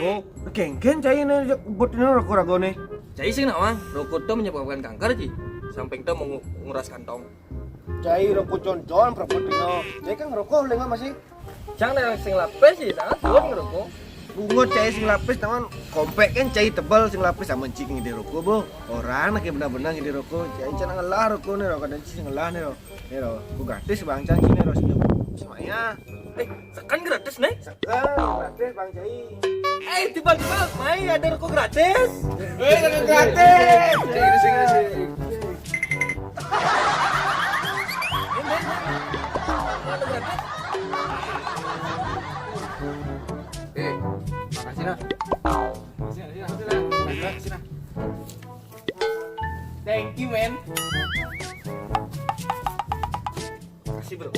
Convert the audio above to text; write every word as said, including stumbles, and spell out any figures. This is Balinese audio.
Oh, kéngkén cai né, buat ini rokok ragané. Cai sing nawang, rokok to menyebabkan kanker, Ci. Samping to mengu-, nguras kantong. Cai rokok concon, berapa dino? Cai kan ngerokok, lengah masih. Cang yang sing lapis sih, sangat kuat ngerokok. Bungut cai sing lapis, tangan kompek kan cai tebal sing lapis sama cik ngide rokok, boh. Orang lagi benar-benar ngide rokok. Cai cang ngelah rokok nih, rokok dan cai ngelah nih, roh. Nih, roh. Ku gratis bang cang sini, roh, senyum. Semuanya. Eh, sekan gratis nih? Sekan gratis bang cai. Eh, tiba-tiba mai ada rokok gratis. Eh, rokok gratis. Sini, sini, sini. Eh, makasih, nah. Sini, sini, sini, sini, sini. Thank you, man. Makasih, bro.